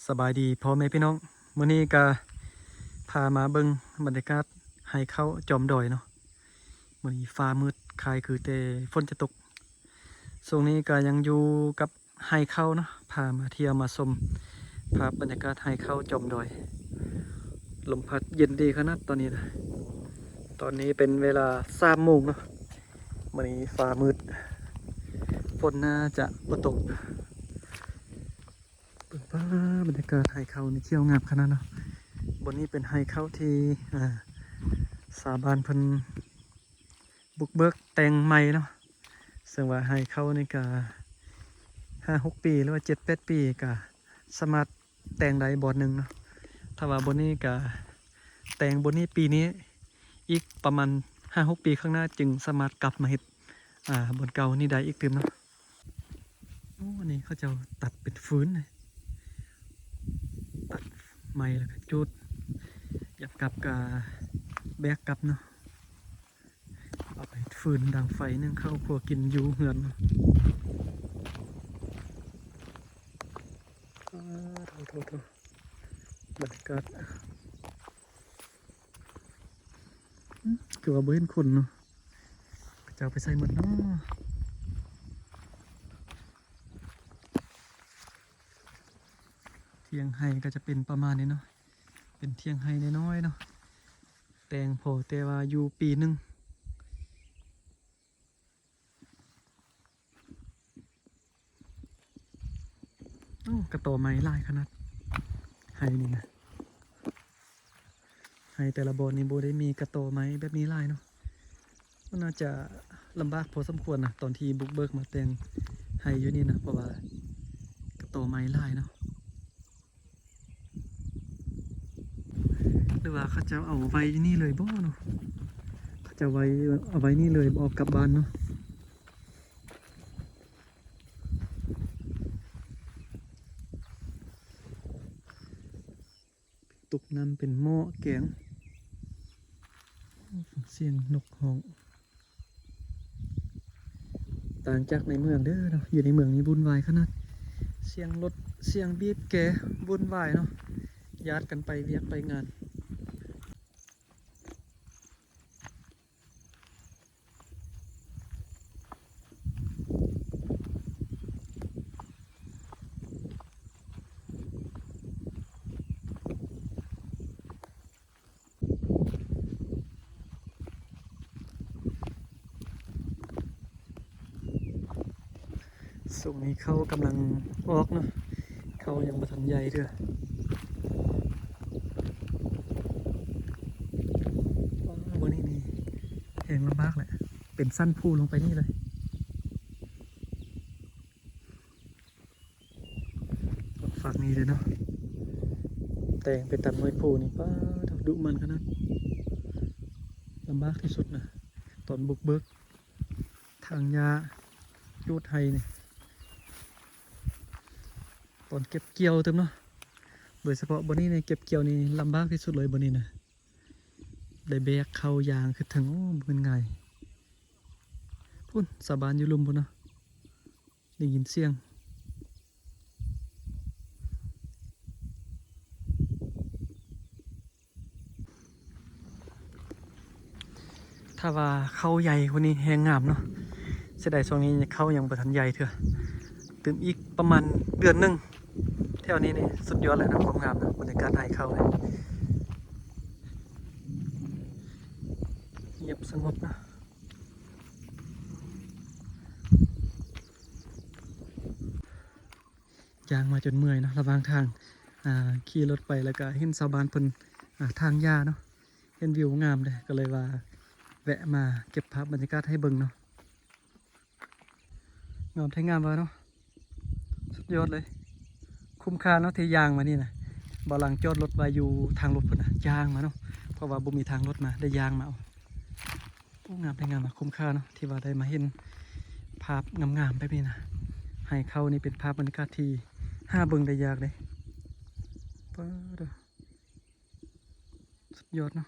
ສະບາຍດີພໍ່ແມ່ພີ່ນ້ອງ, ມື້ນີ້ກະພາມາເບິ່ງບັນຍາກາດໄຮ່ເຂົ້າຈອມດອຍເນາະ. ມື້ນີ້ຟ້າມືດຄ້າຍຄືແຕ່ຝົນຈະຕົກ. ຊ່ວງນີ້ກະຍັງຢູ່ກັບໄຮ່ເຂົ້າເນາະ, ພາມາທ່ຽວມາຊົມພາບບັນຍາກາດໄຮ່ເຂົ້າຈອມດອຍ. ລົມພັດເຢັນດີຂະໜາດຕອນນີ້ນະ. ຕອນນີ້ເປັນເວລາສາມໂມງເນາະ. ມື້ນີ້ຟ້າມືດ ຝົນໜ້າຈະບໍ່ຕົກ. ເບິ່ງປ້າ ບັນຍາກາດໄຮ່ເຂົ້ານີ້ຂຽວງາມຂະໜາດເນາະ. ບ່ອນນີ້ເປັນໄຮ່ເຂົ້າທີ່ ອ່າ ຊາວບ້ານເພິ່ນບຸກເບີກແຕ່ງໃໝ່ເນາະ. ເຊິ່ງວ່າໄຮ່ເຂົ້ານີ້ກະຫ້າຫົກປີ ຫຼືວ່າເຈັດແປດປີ ກະສາມາດແຕ່ງໄດ້ບ່ອນໜຶ່ງເນາະ. ຖ້າວ່າບ່ອນນີ້ກະແຕ່ງບ່ອນນີ້ປີນີ້ ອີກປະມານຫ້າຫົກປີຂ້າງໜ້າ ຈຶ່ງສາມາດກັບມາເຮັດ ອ່າ ບ່ອນເກົ່ານີ້ໄດ້ອີກຕື່ມເນາະ. ໂອ້ ອັນນີ້ເຂົາເຈົ້າຕັດເປັນຟືນເລີຍ, ຕັດໄມ້ແລ້ວກະຈູດ, ຢາກກັບກະແບກກັບເນາະ, ເອົາໄປເຮັດຟືນດັງໄຟ ໜຶ້ງເຂົ້າຄົວກິນຢູ່ເຮືອນເນາະ. ອ້າ ໂທ້ໆໆ ບັນຍາກາດ ອືມ ຄືວ່າບໍ່ເຫັນຄົນເນາະ, ເຂົາເຈົ້າໄປໃສໝົດເນາະ? ທ່ຽງໄຮ່ກໍຈະເປັນປະມານນີ້ເນາະ, ເປັນທ່ຽງໄຮ່ນ້ອຍໆເນາະ, ແຕ່ງພໍແຕ່ວ່າຢູ່ປີໜຶ່ງ. ໂອ້ ກະຕໍໄມ້ຫຼາຍຂະໜາດ ໄຮ່ນີ້ນະ. ໄຮ່ແຕ່ລະບ່ອນນີ້ບໍ່ໄດ້ມີກະຕໍໄມ້ແບບນີ້ຫຼາຍເນາະ. ມັນໜ້າຈະລຳບາກພໍສົມຄວນນະ ຕອນທີ່ບຸກເບີກມາແຕ່ງໄຮ່ຢູ່ນີ້ນະ, ເພາະວ່າກະຕໍໄມ້ຫຼາຍເນາະ. ຫຼືວ່າເຂົາເຈົ້າເອົາໄວ້ນີ້ເລີຍບໍ່ເນາະ? ເຂົາເຈົ້າໄວ້ ເອົາໄວ້ນີ້ເລີຍ ບໍ່ເອົາກັບບ້ານເນາະ? ຕຸກນ້ຳເປັນໝໍ້ແກງ. ສຽງນົກຮ້ອງ. ຕ່າງຈາກໃນເມືອງເດີເນາະ, ຢູ່ໃນເມືອງນີ້ວຸ່ນວາຍຂະໜາດ, ສຽງລົດ ສຽງບີບແກວຸ່ນວາຍເນາະ, ຍາດກັນໄປວຽກໄປງານ. ຊ່ວງນີ້ເຂົ້າກຳລັງອອກເນາະ, ເຂົ້າຍັງບໍ່ທັນໃຫຍ່ເທື່ອ. ໂອ້ ບ່ອນນີ້ນີ້ແຮງລຳບາກແຫຼະ, ເປັນຊັ້ນພູລົງໄປນີ້ເລີຍ. ຝັ່ງນີ້ເດີເນາະ, ແຕ່ງໄປຕາມໜ້ອຍພູນີ້ ປ້າດ ດຸໝັ່ນຂະໜາດ, ລຳບາກທີ່ສຸດນະ ຕອນບຸກເບີກຖາງຫຍ້າ ຈູດໄຮ່ນີ້, ຕອນເກັບກ່ຽວຕື່ມເນາະ, ໂດຍສະເພາະບ່ອນນີ້ນີ້ ເກັບກ່ຽວນີ້ລຳບາກທີ່ສຸດເລີຍ ບ່ອນນີ້ນະ, ໄດ້ແບກເຂົ້າຢາງຂຶ້ນເທິງ ໂອ້ ບໍ່ແມ່ນງ່າຍ. ພຸ້ນ ຊາວບ້ານຢູ່ລຸ່ມພຸ້ນເນາະ. ໄດ້ຍິນສຽງ. ຖ້າວ່າເຂົ້າໃຫຍ່ກວ່ານີ້ແຮງງາມເນາະ, ເສຍດາຍຊ່ວງນີ້ເຂົ້າຍັງບໍ່ທັນໃຫຍ່ເທື່ອ, ຕື່ມອີກປະມານເດືອນໜຶ່ງ ແຖວນີ້ນີ້ສຸດຍອດແລ້ວເນາະ, ຄວາມງາມເນາະ, ບັນຍາກາດໄຮ່ເຂົ້າ ງຽບສະຫງົບເນາະ. ຍ່າງມາຈົນເມື່ອຍເນາະ ລະຫວ່າງທາງ ອ່າ ຂີ່ລົດໄປ ແລ້ວກະເຫັນຊາວບ້ານເພິ່ນ ອ່າ ຖາງຫຍ້າເນາະ, ເຫັນວິວງາມເດ້ ກໍເລີຍວ່າແວະມາເກັບພາບບັນຍາກາດໃຫ້ເບິ່ງເນາະ. ງາມແທ້ງາມວ່າເນາະ, ສຸດຍອດເລີຍ, ຄຸ້ມຄ່າເນາະທີ່ຍ່າງມານີ້ນະ. ບ່າວຫຼັງຈອດລົດໄວ້ຢູ່ທາງລົດພຸ້ນນະ, ຍ່າງມາເນາະ ເພາະວ່າບໍ່ມີທາງລົດມາ, ໄດ້ຍ່າງມາເອົາ. ໂອ້ ງາມແທ້ງາມ, ຄຸ້ມຄ່າເນາະ ທີ່ວ່າໄດ້ມາເຫັນພາບງາມໆແບບນີ້ນະ. ໄຮ່ເຂົ້ານີ້ເປັນພາບບັນຍາກາດທີ່ຫາເບິ່ງໄດ້ຍາກເດ້. ປາດໂທ້ ສຸດຍອດເນາະ.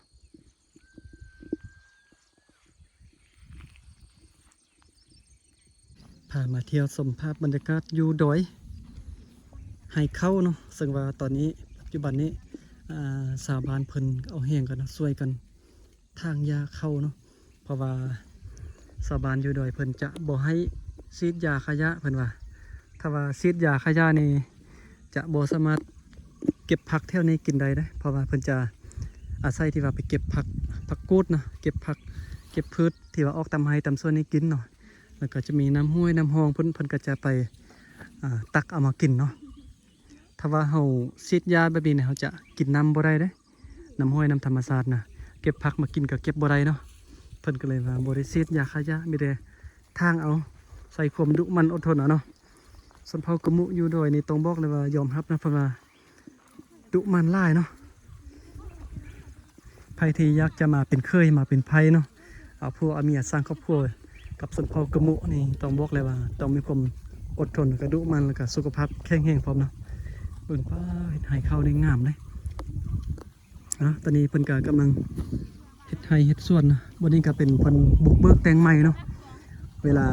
ພາມາທ່ຽວຊົມພາບບັນຍາກາດຢູ່ດອຍ, ໄຮ່ເຂົ້າເນາະ ເຊິ່ງວ່າຕອນນີ້ປັດຈຸບັນນີ້ ອ່າ ຊາວບ້ານເພິ່ນເອົາແຮງກັນເນາະ ຊ່ວຍກັນຖາງຫຍ້າເຂົ້າເນາະ ເພາະວ່າຊາວບ້ານຢູ່ດອຍເພິ່ນຈະບໍ່ໃຫ້ສີດຢາຂ້າຫຍ້າ ເພິ່ນວ່າ ຖ້າວ່າສີດຢາຂ້າຫຍ້ານີ້ ຈະບໍ່ສາມາດເກັບຜັກແຖວນີ້ກິນໄດ້ເດ້ ເພາະວ່າເພິ່ນຈະອາໄສທີ່ວ່າໄປເກັບຜັກ ຜັກກູດນະ ເກັບຜັກ ເກັບພືດທີ່ວ່າອອກຕາມໄຮ່ຕາມສວນນີ້ກິນເນາະ ແລ້ວກໍຈະມີນ້ຳຫ້ວຍນ້ຳຮ່ອງພຸ້ນ ເພິ່ນກໍຈະໄປ ອ່າ ຕັກເອົາມາກິນເນາະ. ຖ້າວ່າເຮົາສີດຢາແບບນີ້ນະ ເຮົາຈະກິນນ້ຳບໍ່ໄດ້ເດ້ ນ້ຳຫ້ວຍນ້ຳທຳມະຊາດນະ ເກັບຜັກມາກິນກໍເກັບບໍ່ໄດ້ເນາະ ເພິ່ນກໍເລີຍວ່າບໍ່ໄດ້ສີດຢາຂ້າຫຍ້າ ມີແຕ່ຖາງເອົາ ໃຊ້ຄວາມດຸໝັ່ນອົດທົນເອົາເນາະ. ຊົນເຜົ່າກະມຸຢູ່ດອຍນີ້ຕ້ອງບອກເລີຍວ່າຍອມຮັບນະ ເພິ່ນວ່າດຸໝັ່ນຫຼາຍເນາະ. ໃຜທີ່ຢາກຈະມາເປັນເຂີຍ ມາເປັນໃພ້ເນາະ ເອົາຜົວເອົາເມຍສ້າງຄອບຄົວກັບຊົນເຜົ່າກະມຸນີ້ ຕ້ອງບອກເລີຍວ່າຕ້ອງມີຄວາມອົດທົນ ແລ້ວກະດຸໝັ່ນ ແລ້ວກະສຸຂະພາບແຂງແຮງພ້ອມເນາະ. ເບິ່ງ ປ້າ ເຮັດໄຮ່ເຂົ້ານີ້ງາມເດ້. ເນາະ ຕອນນີ້ເພິ່ນກະກຳລັງເຮັດໄຮ່ເຮັດສວນນະ ບ່ອນນີ້ກະເປັນເພິ່ນບຸກເບີກແຕ່ງໃໝ່ເນາະ. ເວລາ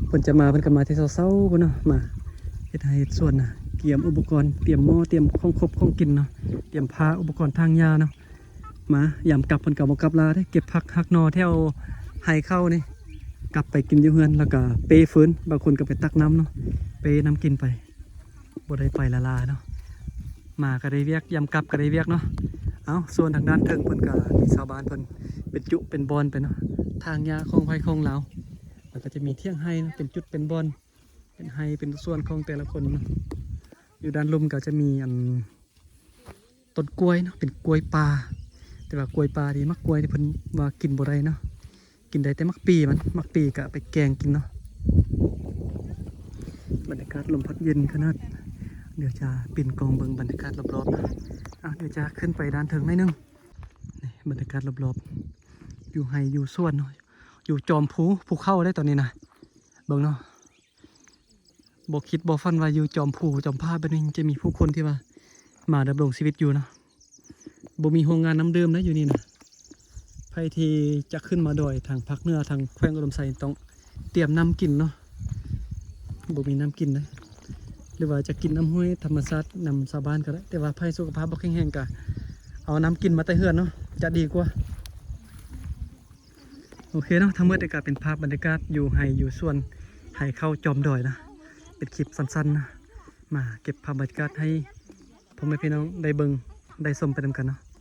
ເພິ່ນຈະມາ ເພິ່ນກະມາແຕ່ເຊົ້າໆພຸ້ນເນາະ ມາເຮັດໄຮ່ເຮັດສວນນະ ກຽມອຸປະກອນ ຕຽມໝໍ້ ຕຽມຂອງຄົບຂອງກິນເນາະ ຕຽມຜ້າ ອຸປະກອນຖາງຫຍ້າເນາະ. ມາ ຍາມກັບເພິ່ນກະບໍ່ກັບລາເດ້ ເກັບຜັກຫັກໜໍ່ແຖວໄຮ່ເຂົ້ານີ້ ກັບໄປກິນຢູ່ເຮືອນ ແລ້ວກະເປຟືນ ບາງຄົນກະໄປຕັກນ້ຳເນາະ ເປນ້ຳກິນໄປ ບໍ່ໄດ້ໄປລ້າໆເນາະ ມາກະໄດ້ວຽກ ຍາມກັບກະໄດ້ວຽກເນາະ. ເອົາ ສ່ວນທາງດ້ານເທິງເພິ່ນກະມີຊາວບ້ານເພິ່ນເປັນຈຸເປັນບ່ອນໄປເນາະ ຖາງຫຍ້າຂອງໃຜຂອງລາວ ແລ້ວກະຈະມີຖຽງໄຮ່ເນາະ ເປັນຈຸເປັນບ່ອນ ເປັນໄຮ່ເປັນສວນຂອງແຕ່ລະຄົນເນາະ. ຢູ່ດ້ານລຸ່ມກະຈະມີອັນ ຕົ້ນກ້ວຍເນາະ ເປັນກ້ວຍປ່າ ແຕ່ວ່າກ້ວຍປ່ານີ້ ໝາກກ້ວຍນີ້ເພິ່ນວ່າກິນບໍ່ໄດ້ເນາະ ກິນໄດ້ແຕ່ໝາກປີມັນ ໝາກປີກະເອົາໄປແກງກິນເນາະ. ບັນຍາກາດລົມພັດເຢັນຂະໜາດ ດຽວຈະປິ່ນກ້ອງເບິ່ງບັນຍາກາດລອບໆນະ. ເອົາ ດຽວຈະຂຶ້ນໄປດ້ານເທິງໜ້ອຍໜຶ່ງ ນີ້ບັນຍາກາດລອບໆ ຢູ່ໄຮ່ຢູ່ສວນເນາະ ຢູ່ຈອມພູ ພູເຂົາເດ້ຕອນນີ້ນະ ເບິ່ງເນາະ. ບໍ່ຄິດບໍ່ຝັນວ່າຢູ່ຈອມພູຈອມຜາແບບນີ້ ຈະມີຜູ້ຄົນທີ່ວ່າມາດຳລົງຊີວິດຢູ່ເນາະ. ບໍ່ມີໂຮງງານນ້ຳດື່ມນະຢູ່ນີ້ນະ. ໃຜທີ່ຈະຂຶ້ນມາດອຍທາງພາກເໜືອ ທາງແຂວງອຸດົມໄຊ ຕ້ອງຕຽມນ້ຳກິນເນາະ ບໍ່ມີນ້ຳກິນເດ້. ຫຼືວ່າຈະກິນນ້ຳຫ້ວຍທຳມະຊາດນຳຊາວບ້ານກະໄດ້ ແຕ່ວ່າໃຜສຸຂະພາບບໍ່ແຂງແຮງກະເອົານ້ຳກິນມາແຕ່ເຮືອນເນາະ ຈະດີກວ່າ. ໂອເຄເນາະ ທັງໝົດນີ້ກະເປັນພາບບັນຍາກາດຢູ່ໄຮ່ຢູ່ສວນ ໄຮ່ເຂົ້າຈອມດອຍນະ ເປັນຄລິບສັ້ນໆນະ ມາເກັບພາບບັນຍາກາດໃຫ້ພໍ່ແມ່ພີ່ນ້ອງໄດ້ເບິ່ງໄດ້ຊົມໄປນຳກັນເນາະ.